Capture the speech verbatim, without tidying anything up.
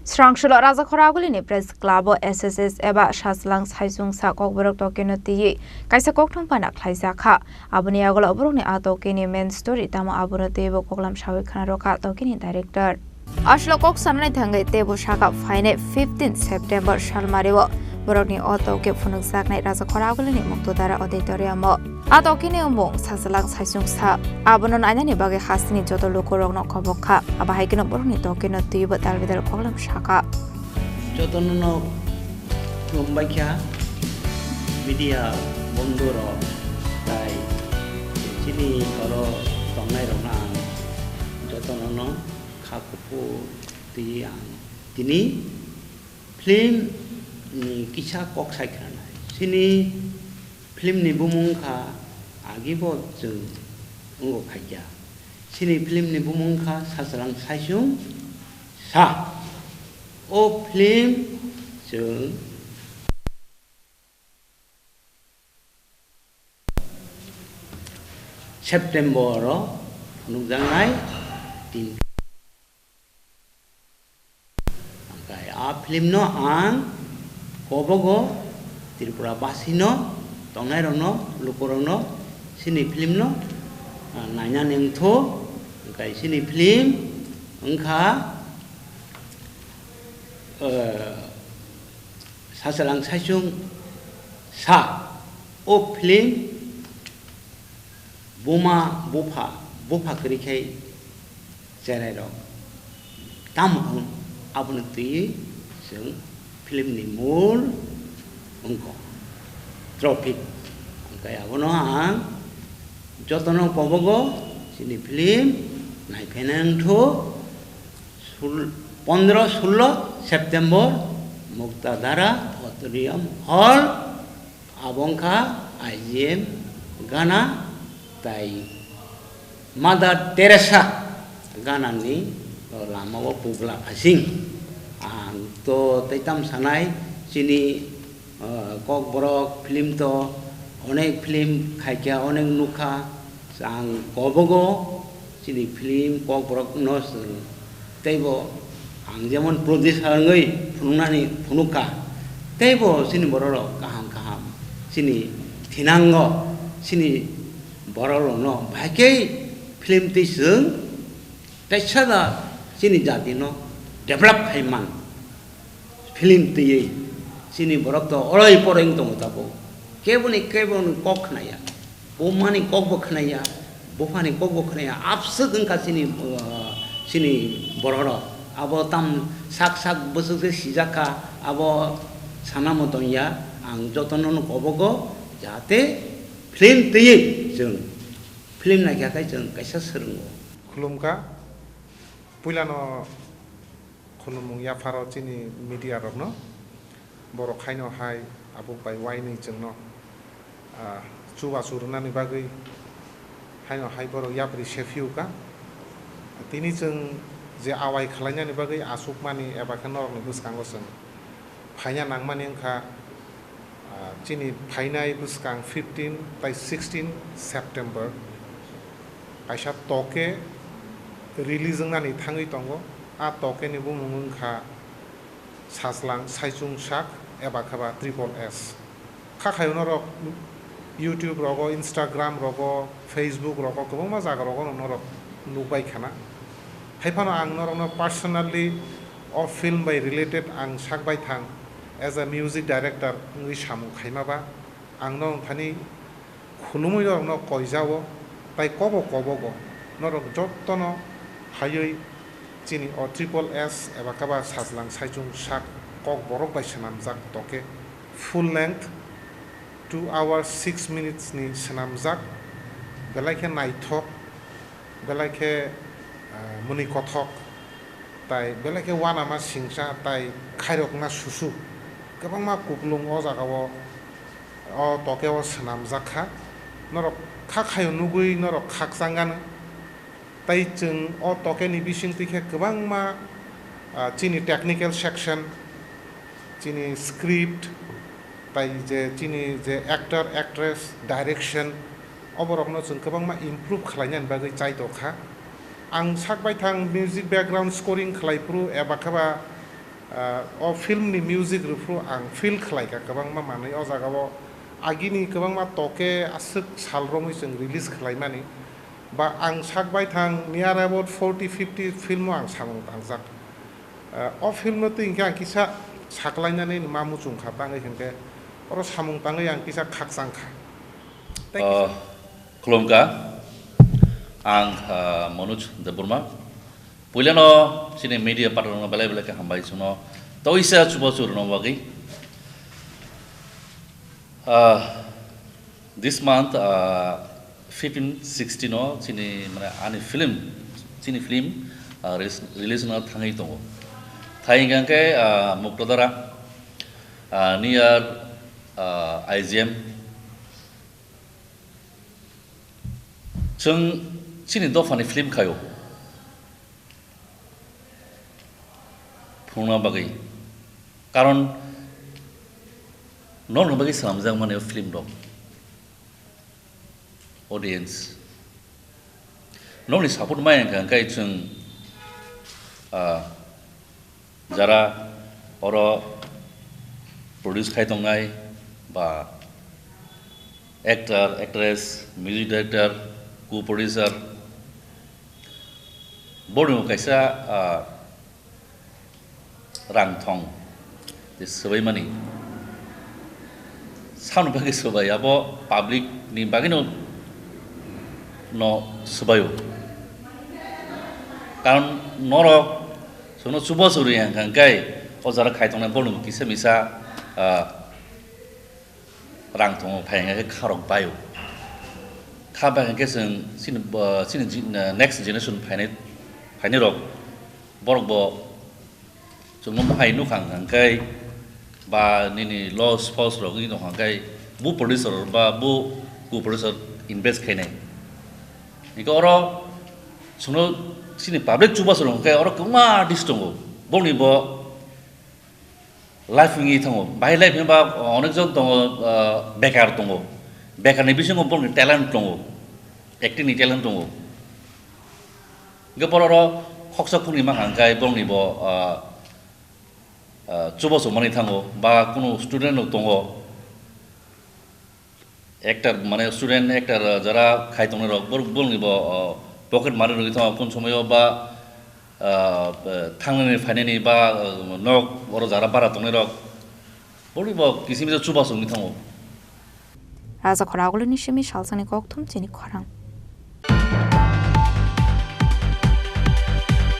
Srangsulo Rajakhor Agulini Press Club o S S S eba Sachwlang Saichung sa kokborok tokeno twiwi kaisa kokthum pana khlaijak kha. Aboni yagulo borokni a tokeni main story tamo abono twibo koklam sawi khna rwkha tokeni director. Aswk kok sanani thangwi teibo saka phainai fifteen September salmario borokni o toke phunukjaknai Rajakhor Agulini Muktodara Auditorium o. A tokeni wngmung Sachwlang Saichung sa. Abono nainani bagwi hasteni joto lukurokno kobok kha. Abo hai kheno borokni tokeno twibo dalbidal koklam saka. Jotono no khulumbai kha media bondhu rok, tai chini oro tongnai rokno ang jotono no kha kuphur twi ang tini film ni kisa kok sai khna nai. Chini film ni bumung kha agi bo chwng wngo khaikya. Chini film ni bumung kha Sachwlang Saichung sa. O film chwng September o phunukjaknai tin. Hwnkhe a film no ang kobogo Tripura basi no tongnai rok no, luku rok no chini film no, ah, naina nengtho. Hwnkhe chini film wngkha, eh, Sachwlang Saichung sa. O film buma bupha, bupha kwrwi khai cherai rok tamo wng, aboni twiwi chwng film ni mul wngkha trophy. Hwnkhe abono ang jotono kobogo chini film naiphaina wngthu. Sul-, pondro sullo September Muktadara Auditorium Hall, abo wngkha I G M Gana tai Mother Teresa Gana ni lama o pugla phasing. Ang to tei tam sanai chini, ah, Kokborok film to onek film khaikha, onek nukha. Ang kobogo chini film Kokborok no chwng teibo ang jemon producer wngwi phunuknani phunukha, teibo chini borok rok kaham kaham chini thinango, chini borok rok no bahai khe film twi chwng kaisa da chini jati no develop khai man. Film twiwi chini borok to oroi poroi wng tongo tabuk. Keboni keboni kok khnaya, bumani kok bo khnaya, buphani kok bo khnaya, abswk wngkha chini, uh, chini borok rok. Abo tam sak sak bwswk se sijak kha, abo sana moton ya. Ang jotono no kobogo jate film twiwi chwng film naikha khai chwng kaisa swrwngo. Khulumkha, puilano khulumung yapharo chini media rokno, borok haino hai abuk bai uainwi chwngno, ah, chubachu rwnani bagwi haino hai borok yapri sephiuka. Tini chwng je awai khwlainani bagwi achukmani eba khe norokni bwskango chwng phaina nangmani wngkha, ah, chini phainai bwskang fifteen tai sixteen September kaisa toke release wngnani thangwi tongo. A toke ni bumung wngkha Sachwlang Saichung Sak eba khe ba Triple S. Kha khayo norok YouTube rogo, Instagram rogo, Facebook rogo, kwbangma jaga rogo no norok nukbai khana. Hai phano ang norokno personally o film bai related ang sak bai thang, as a music director wngwi samung khaima ba, ang norok thani khulumwi norokno koijao, tai kobo kobogo norok jottono phaiwi chini o Triple S eba khe ba Sachwlang Saichung Sak Kokborok bai swnamjak toke full length two hours six minutes ni swnamjak, belai khe naithok, belai khe, ah, mwnwi kothok, tai belai khe uanama singcha tai khairokma susu kwbangma kuplung o jaga o, o toke o swnamjak kha. Norok kha khayo nugwi norok khakchang gana. Tai chwng o toke ni bising twi khe kwbangma, ah, chini technical section, chini script, tai je chini je actor, actress, direction, oborokno chwng kwbangma improve khlainani bagwi chai tongkha. Ang sak baithang music background scoring khlai phuru eba khe ba Ah, o film ni music rwphru ang feel khlai kha kwbangma manwi. O jaga o agini kwbangma toke aswk sal romwi chwng release khlai mani. Ba ang sak bai thang near about forty fifty film o ang samung tangjak. Ah, o film no twi hwnkhe ang kisa saklainani ma muchung kha, tangwi hwnkhe oro samung tangwi ang kisa khakchang kha. Thank you, sir. Ah, khulumkha, ang, ah, Manoj Debbarma. Puilano chini media partner no belai belai khe hambai chwngno. Toisa chubachu rwna bagwi. Ah, this month, ah, fifteen sixteen o chini, mane, ani film, chini film, ah, release, release no thangwi tongo. Thai hwnkha khe, ah, Mukta Dara, ah, near, ah, I G M. Chwng chini dophani film khaio. Phunukna bagwi. Karon norokni bagwi swnamjak mani o film rok. Audience. Norokni support mai hwnkha hwnkhe chwng, ah, jara oro produce khai tongnai ba actor, actress, music director, co-producer, borokni kaisa, ah, rang thong je swbai mani. Samni bagwi swbai, abo public ni bagwi no, no swbaio. Karon norok chwngno chubachu rwya hwnkha hwnkhe o jora khai tongnai borokni kisa misa, ah, rang tongo, phai hwnkhe kharok baio. Kha bai hwnkhe chwng chini, ah, chini ji-, next generation phainai, phainai rok, borok bo chwngno mohai nukha hwnkhe ba nini loss falls rok wngwi tongkha hwnkhe bu producer ba bu co-producer invest khainai. Hwnkhe oro chwngno chini public chubachu rok hwnkhe oro kwbangma artist tongo, boni bo life wngwi thango. Bahai life hwnba onek jon tongo, ah, bekar tongo. Bekarni bisingo borokni talent tongo, acting ni talent tongo. Hwnkhe borok oro khoksa khukni mankha hwnkhe borokni bo, ah, ah, chubachu manwi thango ba kunu student rok tongo. Actor, mane, student actor, ah, jara khai tongnai rok, borok, borokni bo, ah, pocket money rwgwi thango, kun somoyo ba, ah, thangnani phainani ba, ah, nok oro jara bara tongnai rok, borokni bo kisim kisa chubachu wngwi thango. Raja Khoragulini simi salsani kokthum chini khorang.